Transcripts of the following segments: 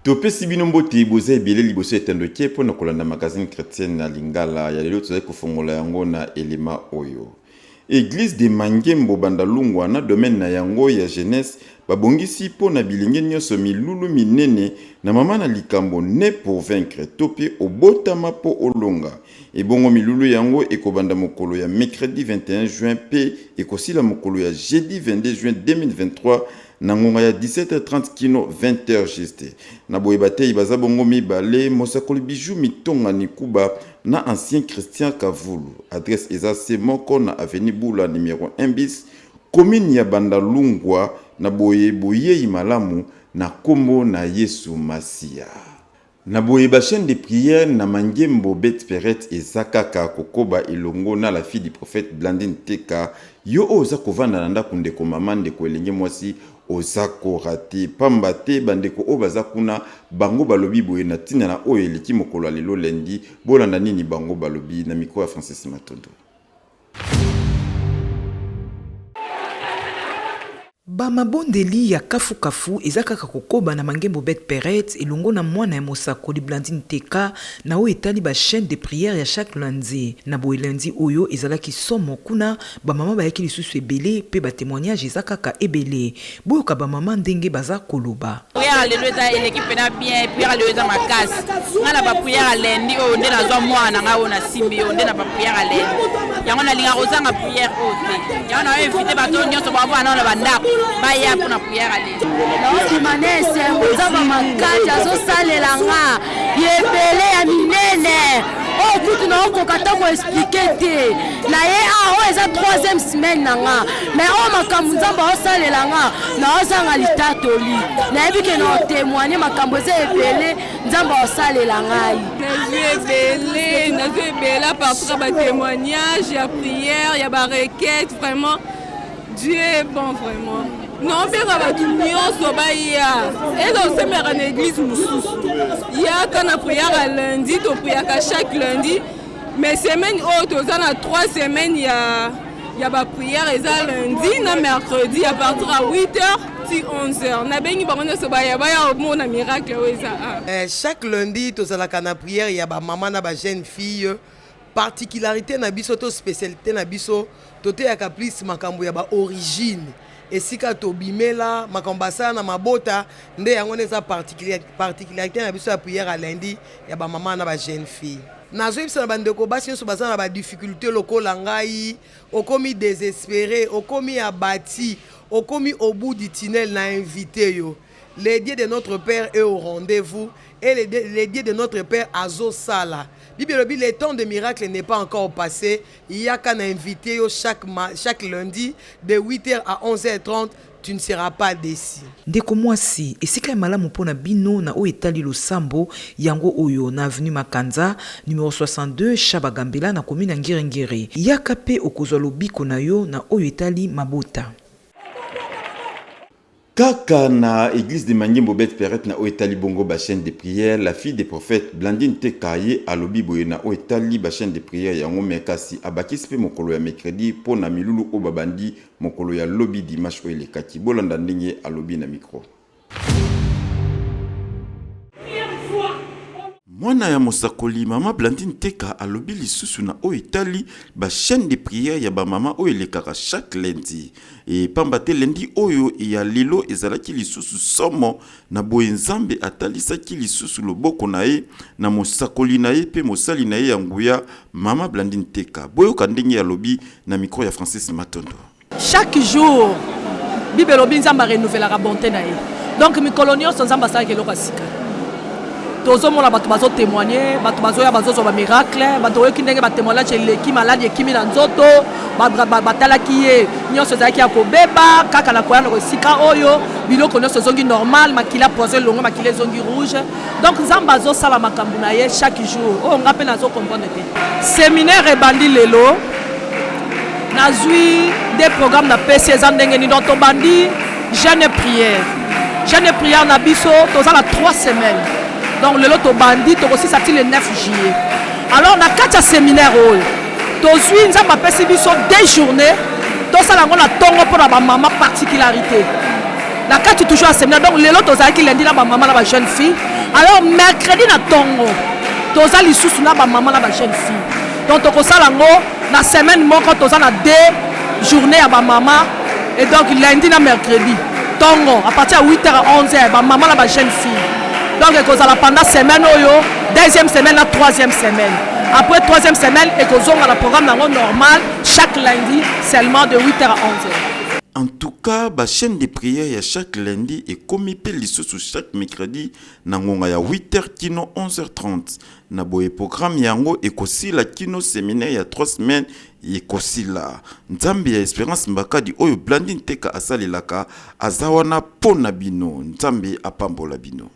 Topesi bino mbote, boza ebele liboso ya etando eke mpo na kolanda magazine chrétienne na Lingala ya lelo. Tozali kofongola yango na elema oyo. Eglise de Mangembo Bandalungwa na domaine na yango ya jeunesse babongisi mpo na bilenge nyonso milulu minene na mama na likambo Ne pour vaincre to mpe obotama mpo olonga. Ebongo milulu yango ekobanda mokolo ya mercredi 21 juin mpe ekosila mokolo ya jeudi 22 juin 2023 na ngonga ya 17h30 kino 20h juste. Na boye bateyi baza bongo mibale, mosakoli Bijou Mitonga Nikuba na ancien Christian Kavulu. Adresse eza se moko na avenue Bula numero 1 bis, commune ya Bandalungwa. Na boye boyeyi malamu na kombo na Yesu Masiya. Na boye ba chaines de prière na Mangembo Bet Peret eza kaka kokoba elongo na la fille du prophète Blandine Teka. Yo oyo oza kovanda na ndaku ndeko mama, ndeko elenge mwasi, oza ko rater pamba te ba ndeko oyo baza kuna bango balobi boye na tina na oyo eleki mokolo ya lelo lundi. Bolanda nini bango balobi na micro ya Francis Matondo. Ba mabondeli ya kafu kafu eza kaka kokoba na Mangembo Bet Peret elongo na mwana ya mosakoli Blandine Teka na oyo etali ba chaines de prière ya chaque lundi. Na boye lundi oyo ezalaki somo kuna ba mama bayaki lisusu ebele pe ba temoignages eza kaka ebele. Boyoka ba mama ndenge baza koloba. Prière ya lelo eza eleki pena bien, prière ya lelo eza makasi. Nga na ba prière ya lundi oyo nde nazwa mwana na nga oyo nasimbi oyo nde na ba prière ya lundi. Yango nalinga kozanga prière oyo te. Yango na invité bato nyonso bavanda nao na bandako baya mpona prière ya lelo. Naondima na esengo Nzambe makasi azosalela nga ya ebele ya minene oyo kutu naokoka ata koexplike te na ye awa oyo eza troisième semaine na nga mais oyo makambo Nzambe aosalela nga naozanga litatoli nayebi ke na otemoigne makambo eza ebele nzambe aosalela ngai. Nazwi ebele, nazwi ebele à partir ya ba témoignage ya prière ya ba requête, vraiment Dieu est bon vraiment. Naobenga bato nyonso baya, eza osembelaka na église mosusu, yaka na prière ya lundi, topriaka chaque lundi, mais semaine oyo toza na 3 semaines ya ya ba prière eza lundi na mercredi à partir ya 8h ti 11h. Nabengi bango nyonso baya, baya omona miracle oyo eza a. Eh, chaque lundi tozalaka na prière ya ba mama na ba jeune fille. Particularité na biso to spécialité na biso, toteyaka plus makambo ya ba origine, esika tobimela, makambo basala na mabota, nde yango nde eza particularité na biso ya prière ya lundi ya ba mama na ba jeune fille. Nazoyebisa na bandeko basi nyonso baza na ba difficulté lokola ngai, okomi désespéré, okomi abati, okomi au bout du tunnel, na invité yo. Le Dieu de notre père est au rendez-vous et le Dieu de notre père azosala. Bible elobi le temps de miracle n'est pas encore passé. Yaka na invité yo chaque, chaque lundi de 8h à 11h30, tu ne seras pas déçu. Ndeko mwasi, esika ya malamu mpo na bino na oyo etali losambo, yango oyo na avenue Makanza, numero 62, Shaba Gambela na commune ya Ngiri-Ngiri. Yaka mpe okozwa lobiko na yo na oyo etali mabota. Kaka na eglise de Mangembo Bet Peret na oyo etali bongo ba chaines de prière, la fille des prophètes Blandine Teka ye alobi boye na oyo etali ba chaines de prière yango, mais kasi abakisi pe mokolo ya mercredi po na milulu oyo babandi mokolo ya lobi dimanche oyo elekaki. Bolanda ndenge alobi na micro. Mwana ya mosakoli mama Blandine Teka alobi lisusu na oyo etali ba chaines de prière ya ba mama oyo elekaka chaque lundi. E pamba te lundi oyo ya lelo ezalaki lisusu somo na boye Nzambe atalisaki lisusu loboko na ye na mosakoli na ye pe mosali na ye ya nguya mama Blandine Teka. Boyoka ndenge alobi na micro ya Francis Matondo. Chaque jour Bible elobi Nzambe a renouvelaka bonte na ye. Donc mikolo nyonso Nzambe asalaka eloko ya sika. Tozomona bato bazo témoigner, bato bazoya bazozwa ba miracle, bato oyoki ndenge ba témoignage eleki, maladi ekimi na nzoto, batalaki ye nyonso ezalaki ya kobeba, kaka na koya na esika oyo biloko nyonso ezongi normal, makila poison elongwe, makila ezongi rouge. Donc Nzambe azosala makambo na ye chaque jour. Oyo nga pe nazo comprendre te. Seminaire ebandi lelo. Nazui des programmes na pesi eza ndenge nini. Donc tobandi jeûne et prière. Jeûne et prière na biso toza na 3 semaines. Donc lelo tobandi tokosisa ti le 9 juillet. Alors na kati ya seminaire oyo tozui Nzambe apesi biso 2 journées tosala yango na tongo mpona ba mama particularité. Na kati toujours ya séminaire. Donc lelo tozalaki lundi na bamama na bajeune fille. Alors mercredi na ntongo toza lisusu na bamama na bajeune fille. Donc tokosala yango na semaine moko, toza na deux journée ya bamama, et donc lundi na mercredi ntongo à partir ya 8h à 11h, bamama na bajeune fille. Donc ekozala pendant semaine oyo, deuxième semaine na troisième semaine. Après troisième semaine, ekozonga na programme nango normal, chaque lundi seulement de 8h à 11h. En tout cas, bachaîne de prière ya chaque lundi ekomi mpe lisusu chaque mercredi na ngonga ya 8h kino 11h30. Na boye programme yango ekosila kino séminaire ya 3 semaines ekosila. Nzambe ya Espérance Mbakadi oyo Blandine Teka asalelaka aza wana mpo na bino. Nzambe apambola bino.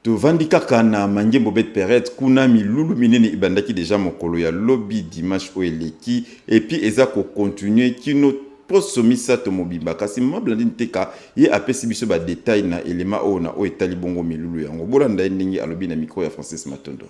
Tovandi kaka na Mangembo Bet Peret. Kuna milulu minene ebandaki deja mokolo ya lobi dimanche oyo eleki, et puis eza kocontinuer kino poso 3 mobimba. Kasi mama Blandine Teka ye apesi biso badétail na elema oyo na oyo etali bongo milulu yango. Bolanda ye ndenge alobi na micro ya Francis Matondo.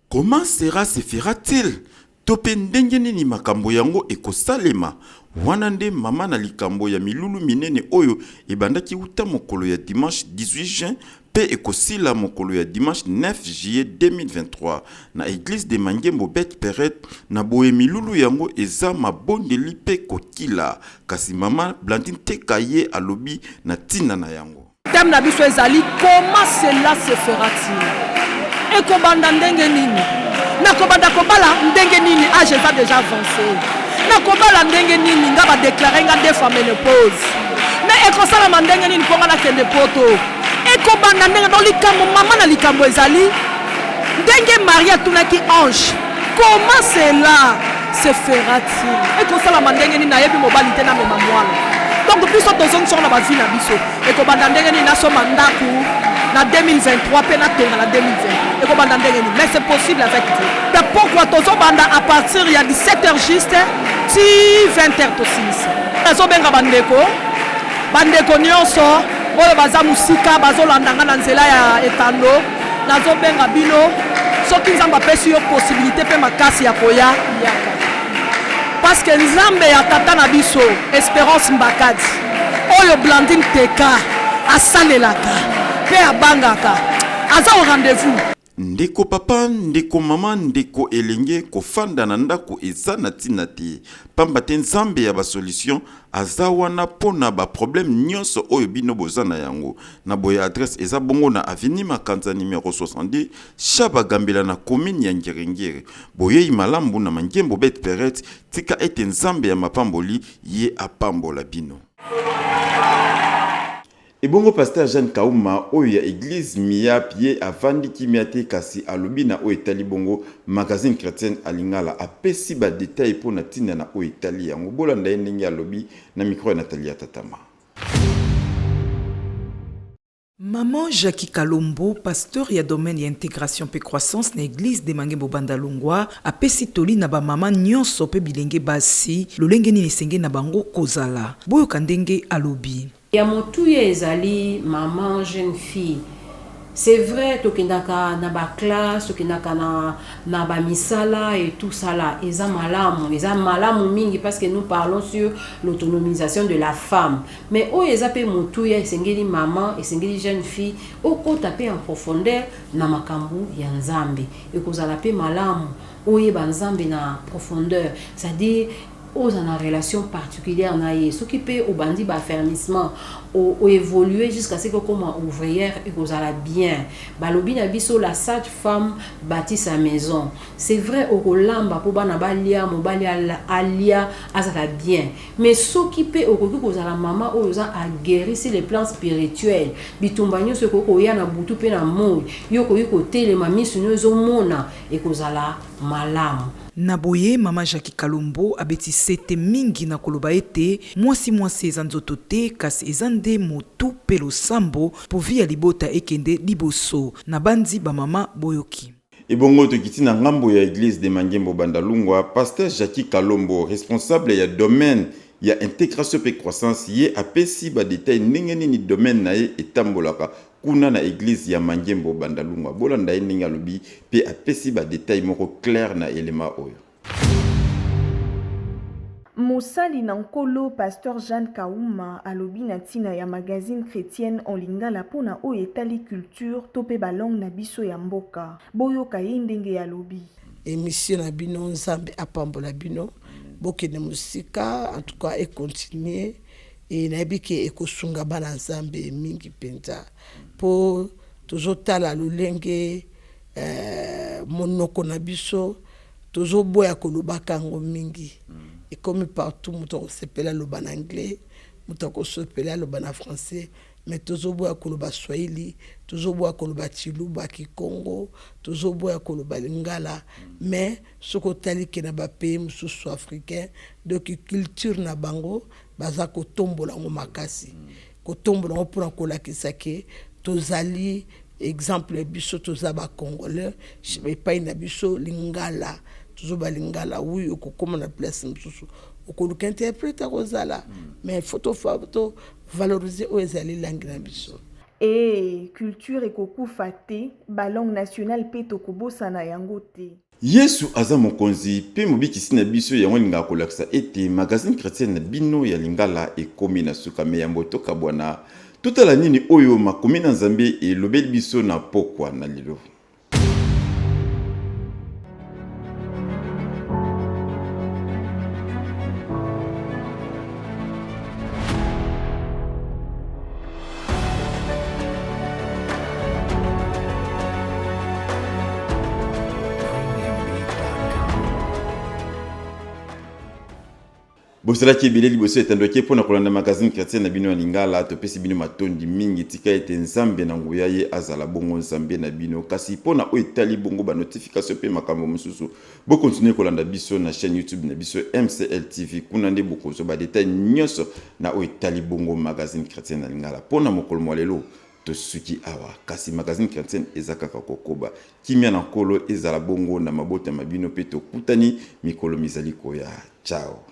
Comment sera se fera-t-il, to mpe ndenge nini makambo yango ekosalema? Wana nde mama na likambo ya milulu minene oyo ebandaki wuta mokolo ya dimanche 18 juin mpe ekosila mokolo ya dimanche 9 juillet 2023 na église de Mangembo Bet Peret. Na boye milulu yango eza mabondeli mpe kokila. Kasi mama Blandine Teka ye alobi na ntina na yango. Thème na biso ezali "Comment cela se fera-t-il?" Ekobanda ndenge nini? Nakobanda kobala ndenge nini? Âge eza déjà avancé. Nakobala ndenge nini? Nga badéclarer nga deux fois ménopause, mais ekosalama ndenge nini mpo nga nakende poto? Ekobanda ndenge? Donc likambo, mama na likambo ezali ndenge Marie atunaki ange: "Comment cela se fera-t-il?" Ekosalama ndenge nini? Nayebi mobali te, namema mwana. Donc biso tozongisi yango na bavie na biso. Ekobanda ndenge nini nasomba ndako na 2023 mpe natonga na 2020? Ekobanda ndenge nini? Mais c'est possible avec Dieu. Mpe pourquoi tozobanda à partir ya 17 heures juste ti 20 heures tosilisa. Nazobenga bandeko, bandeko nyonso oyo baza mosika, bazolanda nga na nzela ya etando. Nazobenga bino, soki Nzambe apesi yo possibilité mpe makasi ya koya, yaka, parce que Nzambe ya tata na biso Espérance Mbakadi oyo Blandine Teka asalelaka mpe abangaka aza au rendez-vous. Ndeko papa, ndeko mama, ndeko elenge, kofanda na ndako eza na ntina te, pamba te Nzambe ya basolution aza wana mpo na baproblème nyonso oyo bino boza na yango. Na boye adresse eza bongo na avenue Makanza numéro 62, Shaba Gambela, na commune ya Ngerengere. Boyei malamu na Mangembo Bet Peret. Tika ete Nzambe ya mapamboli ye apambola bino. Ebongo pasteur Jeanne Kauma oyo ya église Miap, ye avandi kimia te, kasi alobi na oyo etali bongo magazine chrétienne Alingala, apesi badétail mpo na ntina na oyo etali yango. Bolanda ye ndenge alobi na micro ya Natalia Tatama. Maman Jackie Kalombo, pasteur ya domaine ya intégration pe croissance na église de Mangembo Bandalungwa, apesi toli na bamama nyonso mpe bilenge basi lolenge nini esenge na bango kozala. Boyoka ndenge alobi. Ya motuya ezali maman, jeune fille. C'est vrai, tokendaka na baclasse, tokendaka na bamisala et tout ça là, eza malamu, eza malamu mingi, parce que nous parlons sur l'autonomisation de la femme. Mais oyo eza mpe motuya, esengeli maman, esengeli jeune fille okota mpe en profondeur na makambo ya Nzambe. Ekozala mpe malamu oyeba Nzambe na profondeur, c'est-à-dire oza na relation particulière na ye. Soki mpe obandi baaffermissement, oévolue jusqu'à ce que okoma ouvrière, ekozala bien. Balobi na biso: "La sage femme bâtit sa maison." C'est vrai, okolamba mpo bana balia, mobali alia, azala bien. Mais soki mpe okoki kozala mama oyo oza aguerri sur le plan spirituel, bitumba nyonso ekoki koya na butu mpe na moi, yo okoki kotelema, miso nyonso ezomona, ekozala malamu. Na boye mama Jackie Kalombo abeti sete mingi na koloba ete mwasi, mwasi eza nzoto te, kasi eza nde motu mpe losambo mpo vie ya libota ekende liboso. Na bandi bamama, boyoki. Ebongo tokiti na ngambo ya église de Mangembo Bandalungwa. Pasteur Jackie Kalombo, responsable ya domaine ya intégration mpe croissance, ye apesi badétail ndenge nini domaine na ye etambolaka kuna na église ya Mangembo Bandalungwa. Bolanda ye ndenge alobi mpe apesi badétail moko clair na elema oyo. Mosali na Nkolo, Pasteur Jeanne Kauma, alobi na ntina ya magazine chretienne en lingala mpo na oyo etali culture to mpe ba langues na biso ya mboka. Boyoka ye ndenge alobi. Emission na bino nzambe apambola bino bokende mosika en tout cas e continuer et nayebi ke ekosunga bana nzambe mingi penza po tozotala lolenge eh, monoko na biso tozoboya kolobaka yango mingi ekomi partout moto akosepela aloba na anglais moto akosepela aloba na français mais tozoboya koloba swahili tozoboya koloba tshiluba kikongo tozoboya koloba lingala mais soki otali ke na bapays mosusu africain donc culture na bango baza kotombola yango makasi kotombola yango mpona kolakisa ke tozali exemple biso toza ba congolais epai na biso lingala tozoba lingala oui okokoma na place mosusu okoluka interprète akozala mais faut to valoriser oyo ezali langue na biso. Ee, culture ekokufa te, ba langues nationales pe tokobosana yango te. Yesu aza Mokonzi mpe Mobikisi na biso, yango elingaka kolakisa ete magazine chretienne na bino ya Lingala ekomi na suka. Me yambo tokabwana, totala nini oyo makomi na Nzambe elobeli biso na pokwa na lelo. Bozalaki ebele liboso ya etando eke mpo na kolanda magazine chrétien na bino ya Lingala. Topesi bino matondi mingi. Tika ete Nzambe na nguya ye azala bongo Nzambe na bino. Kasi mpo na oyo etali bongo ba notification mpe makambo mosusu, bo continuer kolanda biso na chaîne YouTube na biso MCL TV. Kuna nde bokozwa ba details nyonso na oyo etali bongo magazine chrétien na Lingala. Mpo na mokolo mwa lelo, tosuki awa. Kasi magazine chrétienne eza kaka kokoba. Kimia na Nkolo ezala bongo na mabota ma bino mpe tokutani mikolo mizali koya. Ciao.